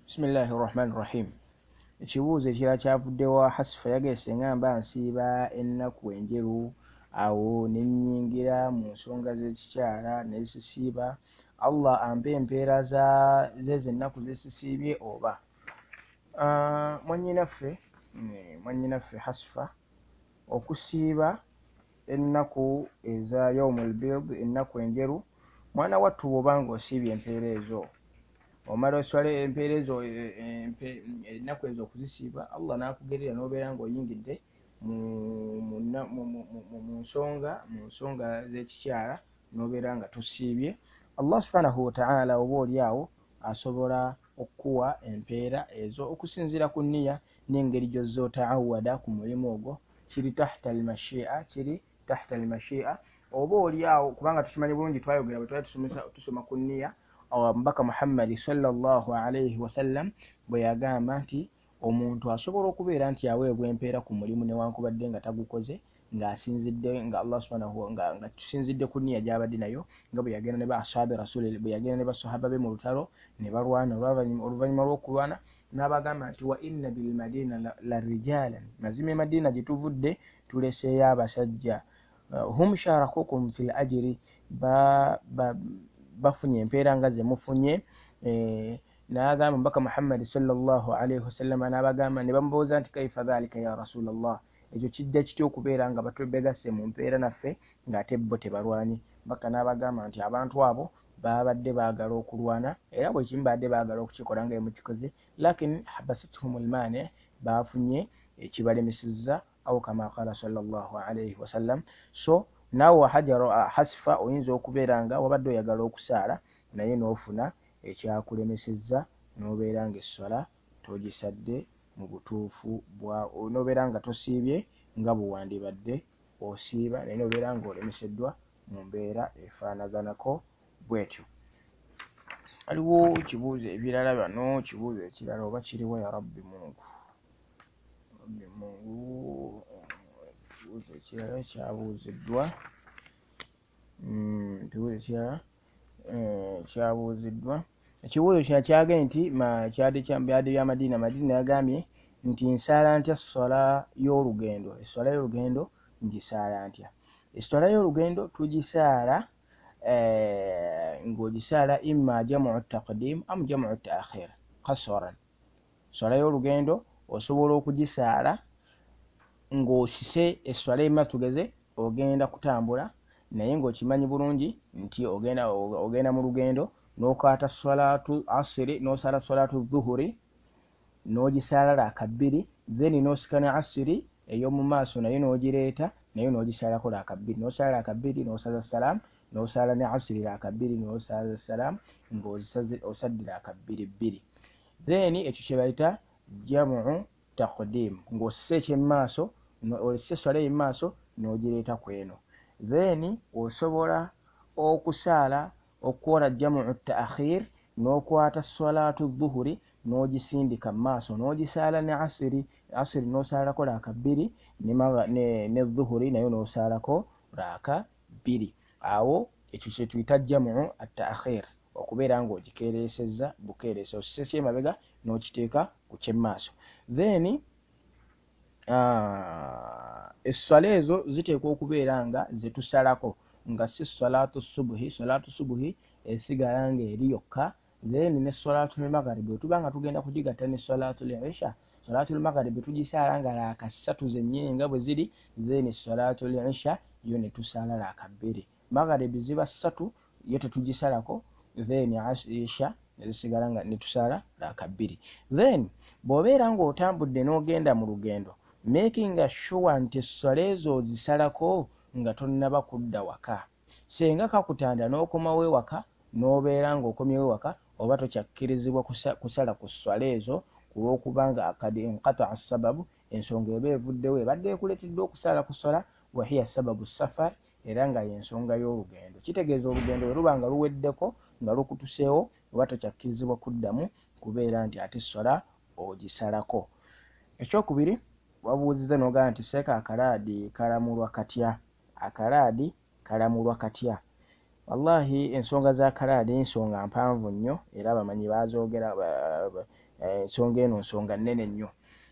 Bismillahi rahmani rahim. Ekibuuzo ekirala kyavudde wa Hasifa, yagese ngamba nsiiba ennaku enjeru awo ne nnyingira mu nsonga z'ekikyala ne sisiiba, Allah ampe empeera zezo ennaku ze sisiibye oba? Mwannyinaffe Hasifa, okusiiba ennaku eza yaumul bid, ennaku enjeru, mwana wattu bw'oba ng'osiibye empeera ezo, omala oswale empeera ezo, ennaku ezo okuzisiiba, Allah n'akugerera n'obeera ng'oyingidde mu nsonga z'ekikyala n'obeera nga tosiibye, Allah subhanahu wataala oba oli awo asobola okukuwa empeera ezo okusinziira ku nniya n'engeri gy'ozzoota'awwada ku mulimu ogwo. Kiri tahta almashia, kiri tahta almashia. Oba oli awo kubanga tukimanyi bulungi, twayogera bwe twali tusoma ku nniya, Omubaka Muhammadi sallallahu alaihi wasallam bwe yagamba nti omuntu asobola okubeera nti aweebwa empeera ku mulimu newankubadde nga tagukoze, ng'asinzidde nga Allah subhanahu nga tusinzidde ku nniya gy'abadde nayo, nga bwe yagenda ne ba ashabi rasuli, bwe yagenda ne basahaba be mu lutalo ne balwana. Oluvannyuma lw'okulwana n'abagamba nti wa inna bilmadina la rijalan, mazima e Madina gye tuvudde tuleseeyo abasajja, hum sharakukum fil ajiri, bafunye empeera nga ze mufunye. N'agamba Omubaka Muhammadi sallallahu alaihi wasallama n'abagamba, ne bamubuuza nti kaifa dhalika ya Rasulallah, ekyo kijja kitya okubeera nga begasse mu mpeera naffe ng'ate bo tebalwanye? Mbaka n'abagamba nti abantu abo babadde baagala okulwana, era bwe kimu badde baagala okukikola nga mukikoze, lakin habasatuhum lmani, baafunye ekibalemesezza, au kama qala sallallahu alaihi wasallam. So naawe Hajar Hasifa oyinza okubeera nga wabadde oyagala okusaala naye n'ofuna ekyakulemesezza n'obeera ng'esswala togisadde mu butuufu bwa, n'obeera nga tosiibye nga bwe wandibadde osiiba, naye n'obeera ng'olemeseddwa mu mbeera efaanaganako bw'etyo. Waliwo kibuuzo ebirala bano, kibuuzo ekirala oba kiriwa? Ya Rabbi Mungu, Rabbi Mungu, ekibuuzo ekirala kyabuuziddwa, ekibuuzo ekirala kyabuuziddwa. Ekibuuzo kino kyagambye nti kyadde bya Madina. Madina yagambye nti nsaala ntya swala y'olugendo? Esswala y'olugendo ngisaala ntya? Esswala y'olugendo tugisaala ng'ogisaala imma jamu taqdim am jamu taakhir kasoran. Swala y'olugendo osobola okugisaala ng'osise esswala ema, tugeze ogenda kutambula naye ng'okimanyi bulungi nti ogenda mu lugendo, n'okwata swalatu asiri n'osaala swalatu dhuhuri n'ogisaala raaka bbiri, then n'osika ne asiri ey'omu maaso nayo n'ogireeta nayo n'ogisaalako raaka bbiri, n'osaala raaka bbiri n'osaza salaamu, n'osaala ne asiri raaka bbiri n'osaza salaamu, ng'osadde raaka bbiri bbiri. Then ekyo kye bayita jamu taqdim, ng'osise ekyemmaaso, osise esswala ey'emmaaso n'ogireeta ku eno. Then osobola okusaala okukola jamu taakhir, n'okwata swalatu dhuhuri n'ogisindika mu maaso n'ogisaala ne asiri, asiri n'osaalako raaka bbiri ne dhuhuri nayo n'osaalako raaka bbiri. Awo ekyo kye tuyita jamu attaakhir, okubeera ng'ogikeereesezza bukeereesa, osise kyemabega n'okiteeka ku kyemmaaso. Then esswala ezo ziteekwa okubeera nga ze tusalako nga si swalatu subuhi. Swalatu subuhi esigala ng'eri yokka. Then ne swalatu lmagharibi bwe tuba nga tugenda kugigatta ne swalatu lisha, swalatu lmagharibi tugisaala nga raaka ssatu zennyini nga bwe ziri, then swalatu lisha yo ne tusaala raaka bbiri. Magharibi ziba ssatu, yo tetugisalako, then isha nezisigala nga netusaala raaka bbiri. Then bw'obeera ng'otambudde n'ogenda mu lugendo, making sure nti esswala ezo ozisalako nga tonnaba kudda waka. Senga kakutanda n'okomawo ewaka, n'obeera ng'okomyewo ewaka, oba tokyakkirizibwa kusala ku sswala ezo, ku lw'okubanga kad inqataa sababu, ensonga eba evuddewo ebadde ekuleetedde okusala ku sswala, wahiya sababu safar, era nga y'ensonga y'olugendo. Kitegeeza olugendo bwe luba nga luweddeko nga lukutuseewo, oba tokyakkirizibwa kuddamu kubeera nti ate sswala ogisalako. Ekyokubiri wabuuzizza n'ogamba nti seeka akalaadi kalamulwa katya? Akalaadi kalamulwa katya? Wallahi ensonga za kalaadi nsonga mpanvu nnyo, era abamanyi bazoogera. Ensonga eno nsonga nnene nnyo,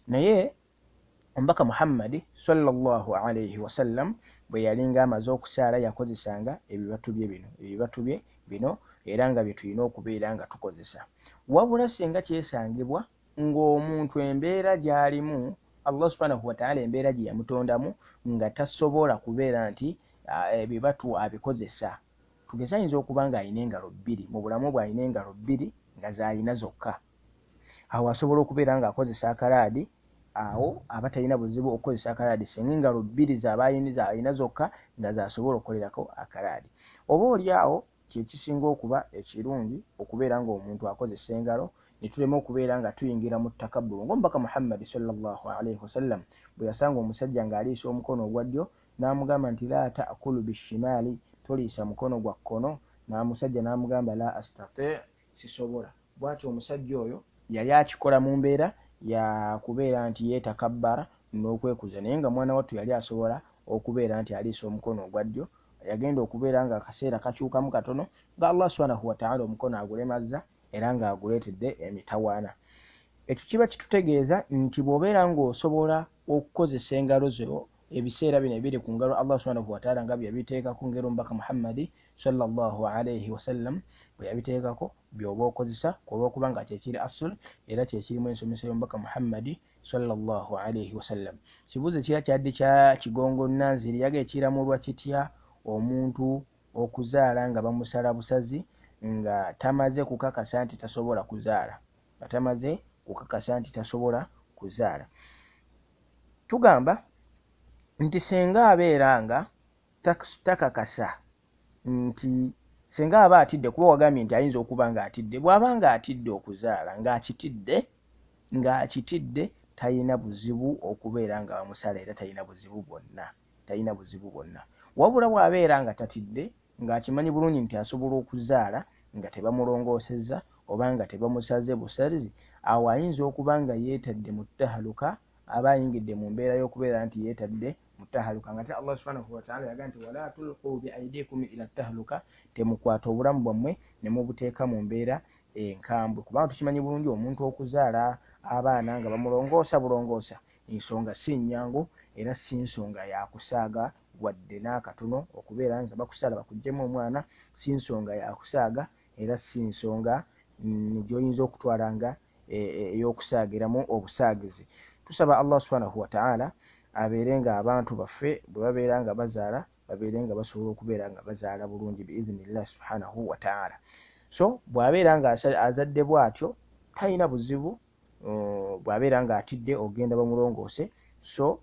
naye omubaka Muhammadi sallallahu alaihi wasallam bwe yalinga amaze okusaala yakozesanga ebibatu bye bino, ebibatu bye bino, era nga bye tulina okubeera nga tukozesa. Wabula singa kyesangibwa ng'omuntu embeera gy'alimu, Allah subhanahu wataala embeera gye yamutondamu nga tasobola kubeera nti ebibatu abikozesa, tugeze ayinza okuba ng'alina engalo bbiri mu bulamu bwe, alina engalo bbiri nga z'alina zokka, awo asobola okubeera ng'akozesa akalaadi, awo aba talina buzibu okukozesa akalaadi singa engalo bbiri z'aba alina zokka nga z'asobola okukolerako akalaadi. Oba oli awo kyekisinga okuba ekirungi okubeera ng'omuntu akozesa engalo, ne tulema okubeera nga tuyingira mu takabbulu, ng'omubaka Muhammadi sallallahu alaihi wasallam bwe yasanga omusajja ng'aliisa omukono ogwa ddyo n'amugamba nti la taakulu bishimaali, toliisa mukono gwa kkono, n'amusajja n'amugamba la astati, sisobola. Bw'atyo omusajja oyo yali akikola mu mbeera ya kubeera nti yeetakabbara n'okwekuza, naye nga mwana wattu yali asobola okubeera nti aliisa omukono ogwa ddyo. Yagenda okubeera nga akaseera kakyukamu katono nga Allah subhanahu wataala omukono agulemazza era ng'aguleetedde emitawaana. Ekyo kiba kitutegeeza nti bw'obeera ng'osobola okukozesa engalo zo ebiseera bino ebiri ku ngalo Allah subhanahu wataala nga bye yabiteekako, ngeri omubaka Muhammadi sallallahu alaihi wasallam bwe yabiteekako, by'oba okozesa, olw'okuba nga kyekiri asul era kyekirimu ensomesa y'omubaka Muhammadi sallallahu alaihi wasallam. Kibuuzo ekira kyadde kya Kigongo Nanziri, yaga ekiramulwa kitya omuntu okuzaala nga bamusala busazi nga tamaze kukakasa nti tasobola kuzaala, nga tamaze kukakasa nti tasobola kuzaala? Tugamba nti singa abeera nga takakasa nti singa aba atidde, kuba wagambye nti ayinza okuba nga atidde, bw'aba nga atidde okuzaala ng'akitidde, ng'akitidde, talina buzibu okubeera nga bamusala, era talina buzibu bwonna, talina buzibu bwonna. Wabula bw'abeera nga tatidde, ng'akimanyi bulungi nti asobola okuzaala nga tebamulongoosezza oba nga tebamusaze busazi, awo ayinza okuba nga yeetadde mu tahaluka, aba ayingidde mu mbeera y'okubeera nti yeetadde mu tahaluka, nga te Allah subhanahu wataala yagaa nti wala tulqu bi aidikum ila tahaluka, temukwata obulamu bwammwe ne mubuteeka mu mbeera enkambwe. Kubanga tukimanyi bulungi omuntu okuzaala abaana nga bamulongoosa bulongoosa ensonga si nnyangu, era si nsonga yakusaaga wadde n'akatono. Okubeera nga bakusala bakuggyemu omwana si nsonga yakusaaga, era si nsonga gy'oyinza okutwala nga ey'okusaagiramu obusaagizi. Tusaba Allah subhanahu wataala abeere nga abantu baffe bwe babeera nga bazaala babeere nga basobola okubeera nga bazaala bulungi biidhinillah subhanahu wataala. So bw'abeera nga azadde bw'atyo talina buzibu, bw'abeera nga atidde ogenda bamulongoose, so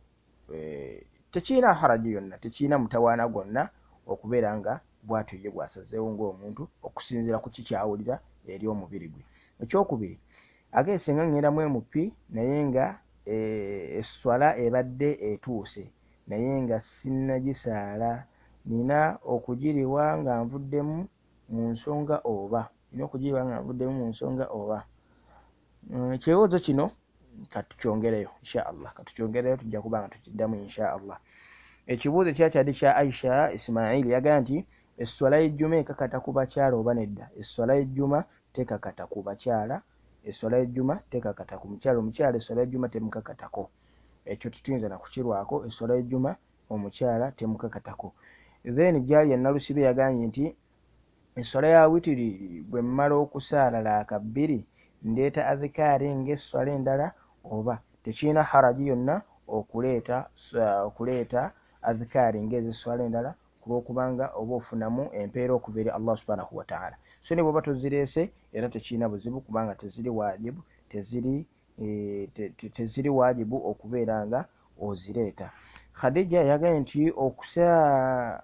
tekirina haraji yonna, tekirina mutawaana gwonna okubeera nga bw'atyo ye bw'asazeewo ng'omuntu okusinziira ku kikyawulira eri omubiri gwe. Ekyokubiri, age singa ŋŋendamu MP naye nga esswala ebadde etuuse naye nga sinnagisaala, nina okugiriwa nga nvuddemu mu nsonga oba nina okugiriwa nga nvuddemu mu nsonga oba? Ekibuuzo kino katukyongereyo insha Allah, katukyongereyo, tujja kuba nga tukiddamu insha Allah. Ekibuuzo ekira kyadde kya Aisha Ismaili, yagamba nti esswala y'ejjuma ekakata ku bakyala oba nedda? Esswala y'ejjuma tekakata ku bakyala, esswala y'ejjuma tekakata ku mukyala, omukyala esswala y'ejjuma temukakatako, ekyo tetuyinza nakukirwako, esswala y'ejjuma omukyala temukakatako. Then Jaliya Nalusibe yagambye nti esswala ya witiri bwe mmala okusaala laaka bbiri ndeeta adhikaari ng'esswala endala oba? Tekirina haraji yonna okuleeta adhikaari ng'ez'esswala endala, kulwokubanga oba ofunamu empeera okuva eri Allah subhanahu wataala. So ne bw'oba tozireese era tekirina buzibu, kubanga teziri wajibu, teziri wajibu okubeera nga ozireeta. Khadija yagambye nti okusa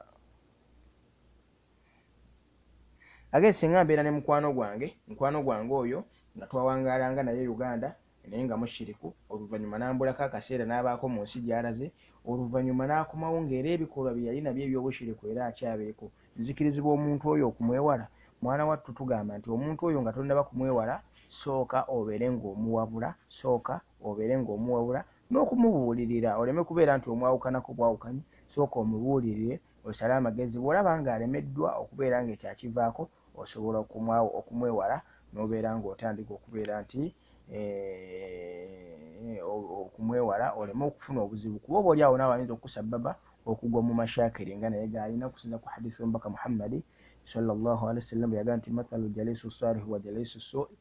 age singa mbeera ne mukwano gwange oyo nga twawangaalanga naye Uganda, naye nga mushiriku, oluvannyuma n'ambulako akaseera n'abaako mu nsi gy'alaze, oluvannyuma n'akomawo ng'era ebikolwa bye yali nabyo ebyobushiriku era akyabeeko, nzikirizibwa omuntu oyo okumwewala? Mwana wattu, tugamba nti omuntu oyo nga tonnaba kumwewala, sooka obeere ng'omuwabula, sooka obeere ng'omuwabula n'okumubuulirira, oleme kubeera nti omwawukanako bwawukanyi. Sooka omubuulirire, osale amagezi, bw'olaba ng'alemeddwa okubeera ng'ekyakivaako, osobola okumwewala n'obeera ng'otandika okubeera nti Okumwewala oleme okufuna obuzibu, kuba oba oli awo naawe ayinza okukusababa okugwa mu mashakiri nga naye gaalina, okusinza ku hadisi omubaka Muhammadi sallallahu alaihi wasallam bwe yagamba nti mathalu jalisu salihi wa jalisu sui,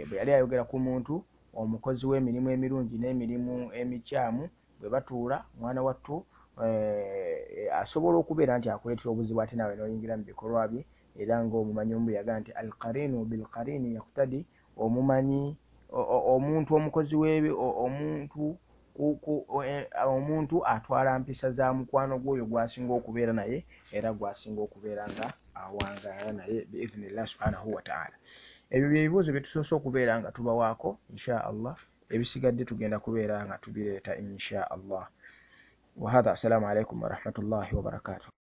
bwe yali ayogera ku muntu omukozi w'emirimu emirungi n'emirimu emikyamu bwe batuula, mwana wattu asobola okubeera nti akuleetera obuzibu ate naawe n'oyingira mu bikolwa bye. Era ng'omumanyi omu bwe yagamba nti alqarinu bilqarini yaktadi, omumanyi omuntu omukozi w'ebi omuntu omuntu atwala mpisa za mukwano gw'oyo gw'asinga okubeera naye era gw'asinga okubeera nga awangaala naye biidhnillah subhanahu wataala. Ebyo bye bibuuzo bye tusoose okubeera nga tubawaako. Insha Allah ebisigadde tugenda kubeera nga tubireeta insha Allah. Wahadha, assalamu alaikum warahmatullahi wabarakatuh.